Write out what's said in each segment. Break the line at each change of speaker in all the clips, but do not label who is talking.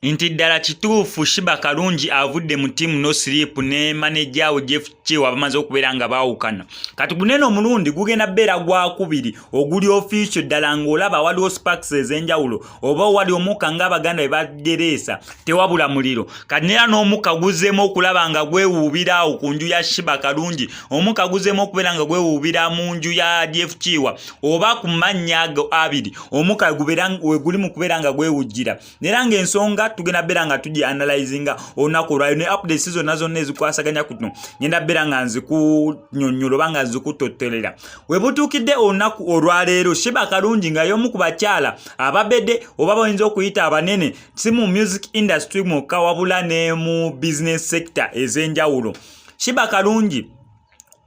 Nti ddala kituufu Sheebah Karungi avudde mu Team No Sleep ne maneja we Jeff Kiwa, bamaze okubeera nga baawukana. Kati gunene omulundi gugenda bbeera gwakubiri oguli official ddala, ng'olaba waliwo sparks ez'enjawulo oba wali omukka ng'Abaganda bwe bagereesa, tewabula muliro. Kati neera n'omukka guzzeemu okulaba nga gwewuubira awo ku nju ya Sheebah Karungi, omukka guzzeemu okubeera nga gwewuubira mu nju ya Jeff Kiwa oba ku mannya ago abiri, omukka we guli mu kubeera nga gwewujjira. Era ng'ensonga tugenda beera nga tugi analyzinga olunaku olwayo ne updates zonna zonna ezikwasaganya kuno, ngenda beera nga nzikunyonnyola oba nga nzikutotolera we butuukidde olunaku olwaleero. Sheebah Karungi nga y'omu ku bakyala ababedde oba bayinza okuyita abanene, si mu music industry mwokka wabula ne mu business sector ez'enjawulo. Sheebah Karungi,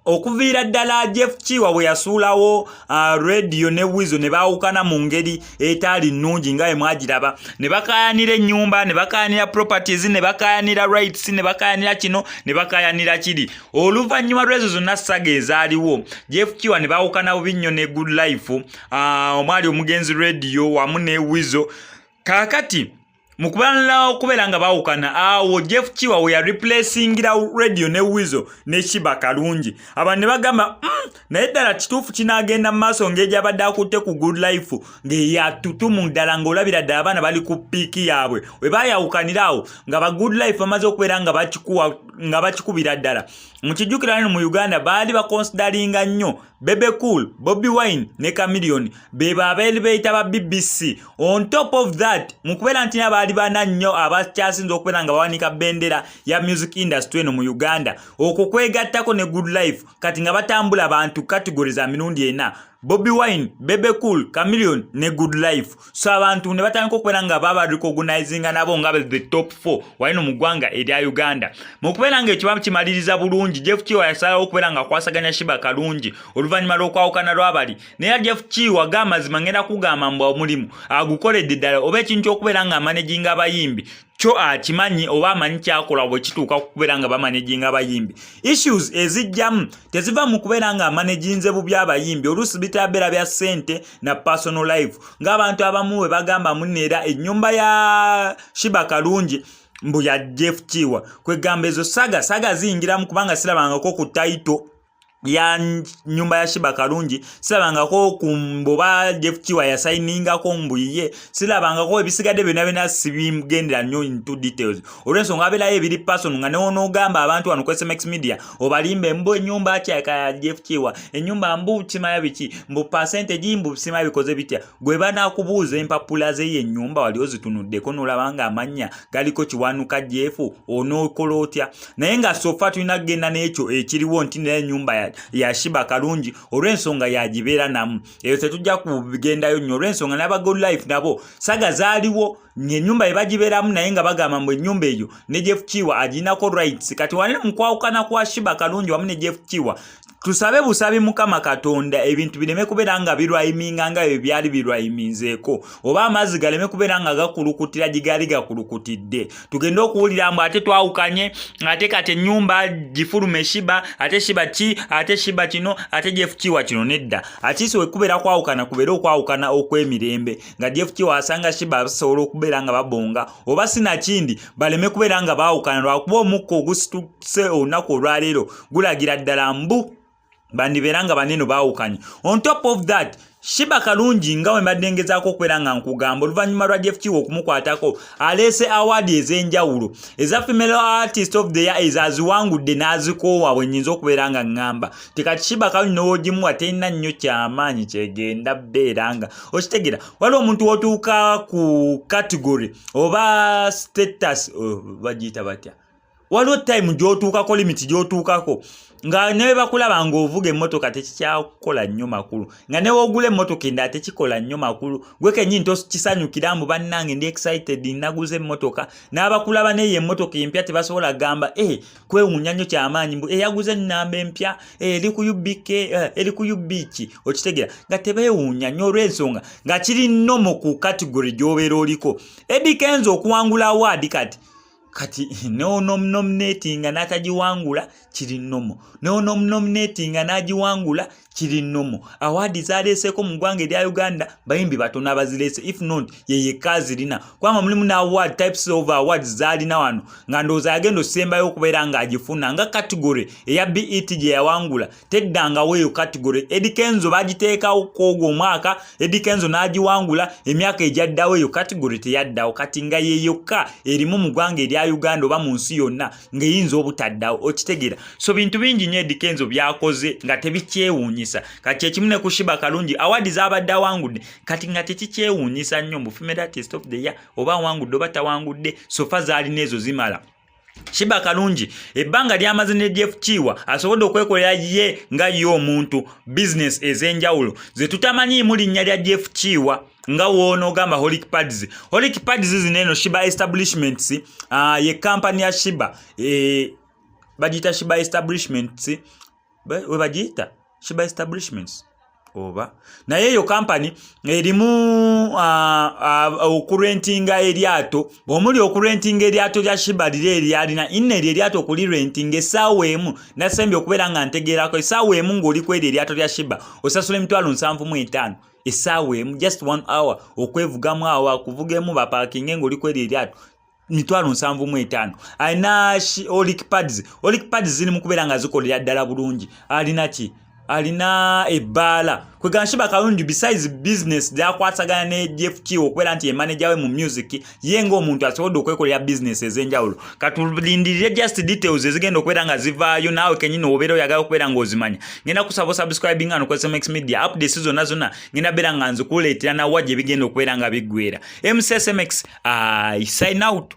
okuviira ddala Jeff Kiwa bwe yasuulawo Radio ne Weasel ne baawukana mu ngeri etaali nnungi nga bwe mwagiraba, ne bakayanira ennyumba, ne bakayanira properties, ne bakayanira rights, ne bakayanira kino, ne bakayanira kiri. Oluvannyuma lw'ezo zonna saga ezaaliwo, Jeff Kiwa ne baawukana bubi nnyo ne Good Life, omwali omugenzi Radio wamu ne Weasel. Kaakati mu kubalala okubeera nga baawukana awo, Jeff Kiwa we yareplacingira Radio ne Weasel ne Sheebah Karungi. Abantu ne bagamba, naye ddala kituufu kinaagenda mu maaso ng'egyabadde akutte ku Good Life ng'eyatutumu ddala, ng'olabira ddala abaana bali ku peak yaabwe. We baayawukanira awo nga ba Good Life bamaze okubeera nga bakikuwa, nga bakikubira ddala. Mukijjukira nno mu Uganda baali baconsideringa nnyo Bebe Cool, Bobi Wine ne Chameleone, be babeeri beeyita ba BBC. On top of that, mu kubeera nti baali bana nnyo abakyasinze okubeera nga bawanika bendera ya music industry eno mu Uganda, okwo kwegattako ne Good Life, kati nga batambula bantu category za mirundi ena: Bobi Wine, Bebe Cool, Chameleone ne Good Life. So abantu ne batandika okubeera nga baba recognizinga nabo nga the top 4 walino mu ggwanga erya Uganda. Mu kubeera nga ekyo kimaliriza bulungi, Jeff Kiwa yasalawo okubeera nga akwasaganya Sheebah Karungi oluvannyuma lw'okwawukana lwabali. Naye Jeff Kiwa, g'amazima ngenda kugamba mbu omulimu agukoledde ddala, oba ekintu ky'okubeera nga amanaginga abayimbi kyo akimanyi oba amanyi kyakola. Bwe kituuka kubeera nga bamanaginga abayimbi, issues ezijjamu teziva mu kubeera nga amanaginze bubi abayimbi, oluusi bitabeera bya ssente na personal life, ng'abantu abamu bwe bagamba munneera ennyumba ya Sheebah Karungi mbu ya Jeff Kiwa. Kwegamba ezo saga saga ziyingiramu, kubanga sirabangako ku title ya nyumba ya Sheebah Karungi, sirabangako ku mboba Jeff Kiwa yasayiningako mbu ye, sirabangako. Ebisigadde byonna byonna sibigendera nnyo into details olw'ensonga abeerayo ebiri personal, nga newonoogamba abantu wano ku SMX Media obalimbe mbu ennyumba kyaka ya Jeff Kiwa, ennyumba mbu kimaya biki, mbu percentage, mbu simaya bikoze bitya. Gwe banaakubuuza empapula zeyo ennyumba wali ozitunuddeko n'olaba nga amannya galiko Kiwanuka Jeff, onookola otya? Naye nga so far tulina kugenda n'ekyo ekiriwo nti naye ennyumba ya Sheebah Karungi olw'ensonga yagibeera namu. Eyo tetujja kugendayo nnyo olw'ensonga n'aba Good Life nabo saga zaaliwo ng'ennyumba yebagibeeramu, naye nga bagamba mbu ennyumba eyo ne Jeff Kiwa aginako rights. Kati wanene mu kwawukana kwa Sheebah Karungi wamu ne Jeff Kiwa, tusabe busabi Mukama Katonda ebintu bireme kubeera nga birhyminga nga bye byali birhyminzeeko, oba amazzi galeme kubeera nga gakulukutira gigaali gakulukutidde, tugende okuwulira mbu ate twawukanye, ate kati ennyumba gifulume Sheebah, ate Sheebah ki, ate Sheebah kino, ate Jeff Kiwa kino. Nedda, akiisi we kubeera kwawukana kubeere okwawukana okw'emirembe, nga Jeff Kiwa asanga Sheebah basobola okubeera nga babonga, oba sinakindi baleme kubeera nga baawukana, lwakuba omukka ogusituse olunaku olwaleero gulagira ddala mbu bandibeera nga banene baawukanye. On top of that, Sheebah Karungi, nga we mbadde ngezaako okubeera nga nkugamba, oluvannyuma lwa Jeff Kiwa okumukwatako, aleese award ez'enjawulo eza Female Artist of the Year, ezaziwangudde n'azikoowa. Bwe nnyinza okubeera nga ŋŋamba tekati Sheebah Karungi n'ogimuwa terina nnyo kyamaanyi kyegenda bbeera nga okitegeera. Waliwo omuntu w'otuuka ku category oba status, oh, bagiyita batya, waliwo time gy'otuukako, limit gy'otuukako, nga ne bwe bakulaba ng'ovuga emmotoka tekikyakola nnyo makulu, nga ne woogula emmotoka endala tekikola nnyo makulu, gwe kennyini tokisanyukira mbu bannange ndi excited naguze emmotoka. N'abakulaba neyo emmotoka empya tebasobola kugamba e kwewuunya nnyo kyamaanyi mbu eyaguze ennamba empya eri ku UBK, eri ku UBK, okitegeera, nga tebeewuunya nnyo olw'ensonga nga kiri normal ku category gy'obeera oliko. Eddy Kenzo okuwangula award kati Kati neonomunominatinga n'atagiwangula kiri normal, neonomunominatinga n'agiwangula kiri normal. Award zaleeseeko mu ggwanga erya Uganda, bayimbi batono abazireese, if not ye yekka azirina, kubanga mulimu n'award, types of awards zaalina wano nga ndowooza yagenda osembayo okubeera ng'agifuna nga category eya BET gye yawangula teddangawo. Eyo category Eddy Kenzo bagiteekawo kwogwo omwaka, Eddy Kenzo n'agiwangula. Emyaka egyaddawo eyo category teyaddawo. Kati nga ye yokka erimu mu ggwanga erya Uganda oba mu nsi yonna ng'eyinza obutaddawo, okitegeera? So bintu bingi nnyo Eddy Kenzo byakoze nga tebikyewuunyisa. Kati kyekimu ne ku Sheebah Kalungi, award z'abadde awangudde kati nga tekikyewuunyisa nnyo mu Female Artist of the Year, oba awangudde oba tawangudde, so far zaalina ezo zimala. Sheebah Kalungi ebbanga lyamaze ne Jeff Kiwa asobodde okwekolera ye nga ye omuntu business ez'enjawulo ze tutamanyiimu linnya lya Jeff Kiwa, nga woonogamba Holic Pads. Holic Pads zino eno Sheebah Establishments, ye kampani ya Sheebah, bagiyita Sheebah Establishments, we bagiyita Sheebah Establishments oba, naye eyo kampani erimu okurentinga eryato, omuli okurentinga eryato lya Sheebah liri eryalina inna eryo eryato okulirentinga essaawa emu. Nasembye okubeera nga ntegeerako, essaawa emu ng'oli ku eryo eryato lya Sheebah osasula 75,000 essaawa emu, just one hour okwevugamu awo, akuvugemu bapaakinge ng'oli ku eryo eryato, 75,000. Alina Holic Pads. Holic Pads ziri mu kubeera nga zikolera ddala bulungi. Alina ki? Alina ebbaala. Kwegamba Sheebah Kalungi, besides business gyakwasagana ne Jeff Kiwa okubeera nti ye manager we mu music, ye ng'omuntu asobodde okwekolera business ez'enjawulo. Katulindirire just details ezigenda okubeera nga zivaayo. Naawe kenyini obeera oyagala okubeera ng'ozimanya, ngenda kusaba osubscribing ano ku SMX Media. Updates zonna zonna ngenda beera nga nzikuleetera nawa gye bigenda okubeera nga biggwera. MCSMX, I sign out.